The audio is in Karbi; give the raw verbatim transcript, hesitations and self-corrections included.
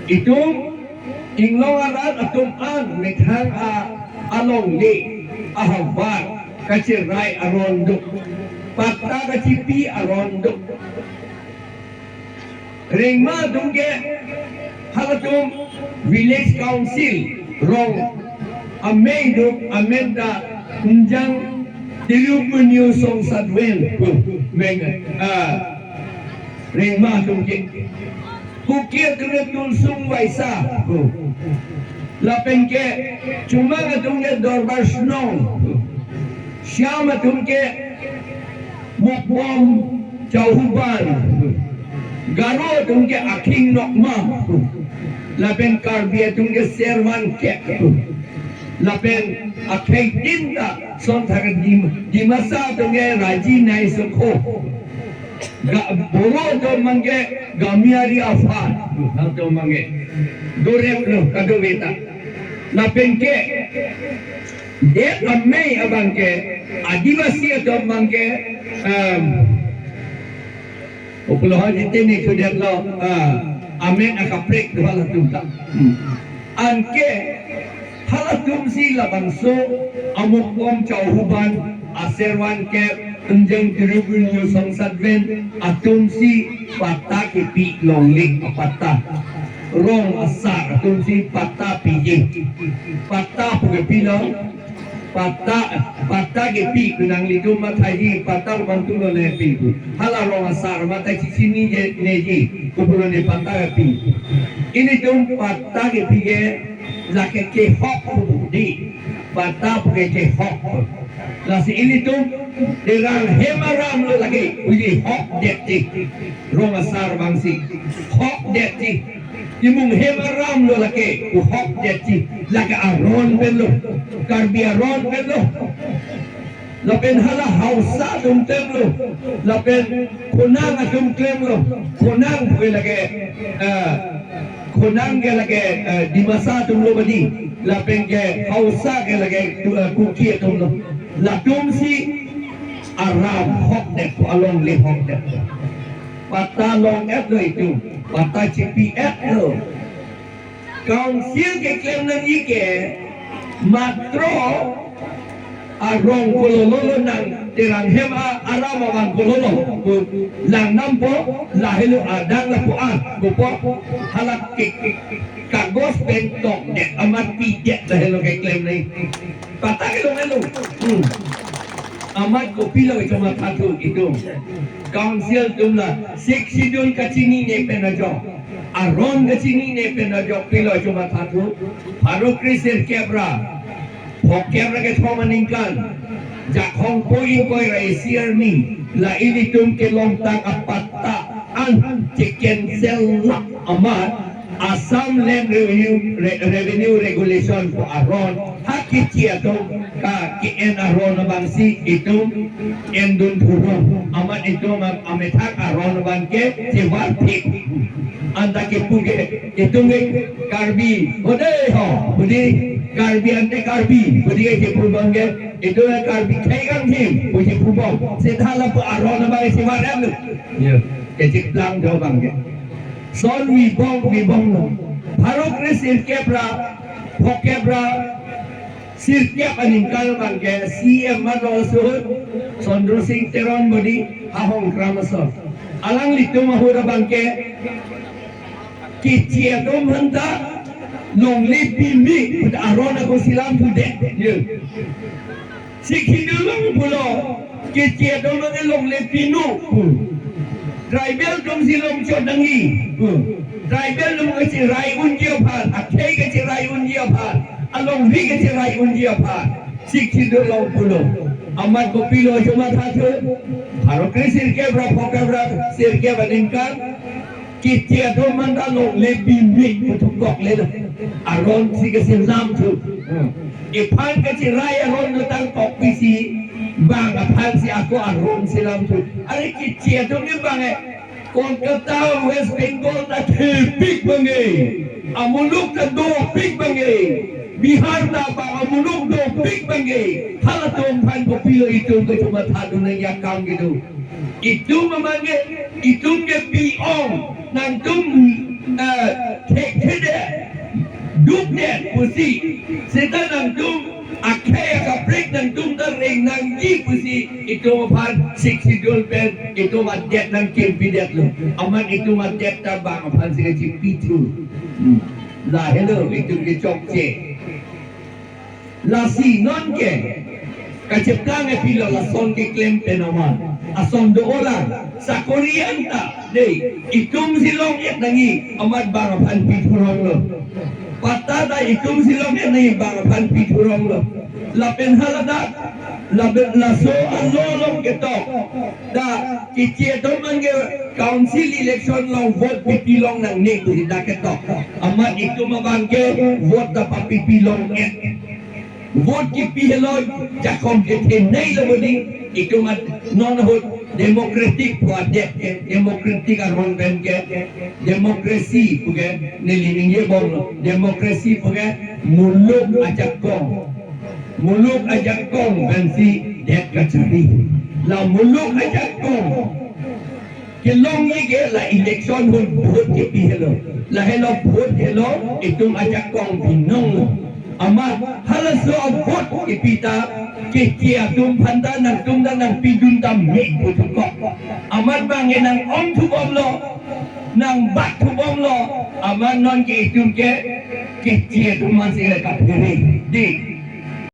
Itum inglong arat atum an methang a alongle ahavar kachirai aron do. Patta kachipi aron do. Rengma atum ke halatum village council rong amei do, amen ta Injang Tiriu Punyu Songsatven pu meng, ah, rengma atum ke. Kuki atum ke Tulsung Vaisa pu. Lapen ke Chomang atum ke Dorbar Shnong pu. Shyam atum ke Mokbom Chauhuban. Garo atum ke Akhing Nokma. Lapen Karbi atum ke Servan Kep. Lapen akhei tin ta son thakat Dim-, Dimasa atum ke Raji Naisokho. Ga-, Boro atum abang ke Gamiari Afan. Atum abang ke. Dorep lo kadokave ta. Lapen ke det amei abang ke Adivasi atum abang ke, em, uplohan ite ni kudet lo, ah, amen akaprek do halatum ta. Hmm. Anke halatum si labangso a Mokbom Chauhuban, a Servan Kep, Injang Tiriu Punyu Songsatven atum si patta kepi longle apatta. Rong asar atum si patta piji. Patta pu ke pilo, patta, patta kepi pu nanglitum mathaji, patta bangtum lo ne pi pu. Hala rong asar matha chichinine ji, kopulo ne patta kepi. Ilitum patta kepi ke lake kehok pu di. Patta pu ke kehok. Lasi ilitum Terang hem aram lo lake, puji hokdet ti. Rong asar abang si hokdet ti. Imung hem aram lo lake, pu hokdet ti. Lake aron pen lo, Karbi aron pen lo. Lapen hala Hausa atum klem lo. Lapen Konang atum klem lo. Konang pu ke lake, eh, Konang ke lake, eh, Dimasa atum lo badi. Lapen ke Hausa ke lake, eh, Kuki atum lo. Latum si aram hokdet ko, alongle hokdet ko. Patta long-et lo itum, patta chipi-et lo. Council keklem nangji ke matro arong kololo lo nang Terang hem a-, aram abang kololo. Ko lang nampo, lahelo adang lapu-an, kopo hala ke, ke, kagos pen tokdet amat pidet lahelo keklem nangji. Patta kelong elo. Hmm. Amat kopilo itum mathathu itum. Council atum la Sixth Schedule kachinine pen ajok, aron kachinine pen ajok pilo itum mathathu. Pharo kre sirkep ra phokep ra kethom aningkan, Jakhong po ingkoi ra isi arni, la ilitum kelongtang apatta an che-cancel lap amat Assam Land Revenue, Re-, Revenue Regulation pu aron ha kechi atum ka ke-en aron abang si itum endun thurong. Amat itum am-, amethang aron abang ke chevar thik. Anta kepu ke itum ke Karbi, ode ho, pu di Karbi ante Karbi, pu di kepu abang ke, itum ke Karbi khei kangthim, pu kepu abang. Seta lapu aron abang chevar em. Ya, kechiplang do abang ke. Son vibong vibong lo. Pharo kre sirkep ra phokep ra sirkep aningkan abang ke C M amat lo suhut Chandra Singh Teron bodi ha Hongkram ason. Alanglitum ahut abang ke kechi atum aphanta longle pimi pu aron ako si lamthudet. Ye. Sixth Schedule along pulo, kechi atum along longle pinu pu. Tribal atum si longchot nangji pu. Tribal atum kachirai unji aphan, akhei kachirai unji aphan, alongri kachirai unji aphan Sixth Schedule along pulo. Amat kopilo itum mathathu. Pharo kre sirkep ra phokep ra sirkep aningkan kechi atum aphanta longle pimi pu thukok le lo. Aron si kesi lamthu. Hmm. Iphan kachirai aron nutang tokpi si bang aphan si ako aron si lamthu. Are kechi atum ke bang e Kolkata, West Bengal ta thepik bang e. Amuluk ta dopik bang e. Bihar ta bang amuluk dopik bang e. Halatum aphan kopilo itum ke cuma thadun nangji akam kedo. Itum amat ke, itum ke pi-ong, nangtum, eh, the-, the- Si, seta nangtum akhei akaprek nangtum ta reng nangji pusi itum aphan Sixth Schedule pen itum adet nangkirpidetlo. Amat itum adet ta bang aphan si kachipithu. Hmm. Lahelo itum kechokche. Lasi non ke kacheplang e pilo lason keklem pen amat. Ason do-olang sakori anta dei itum si long-et nangji amat bang aphan pithuronglo. Patta ta itum si long-et nangji bang aphan pithuronglo. Lapen haladak lapen laso alo along ketok ta keche atum abang ke council election along vote pipi long nangne pusi dak ketok. Amat itum abang ke vote ta papipi long-et. Vote kipi helo jakong kethe nei lo bodi itum at non ahut democratic pu adet ke, democratic aron pen ke, democracy pu ke neli ningjebomlo, democracy pu ke muluk ajakong. Muluk ajakong pensi det kachari. La muluk ajakong kelongji ke la election ahut vote kipi helo. Lahelo vote helo itum ajakong binonglo. Amat halaso vote kipi ta keche atum aphan ta nangtum ta nangpidun tame puthukok. Amat bang ke nang-ongthubomlo, nangbatthubomlo. Amat non ke itum ke keche atum aphan si kaphere dei.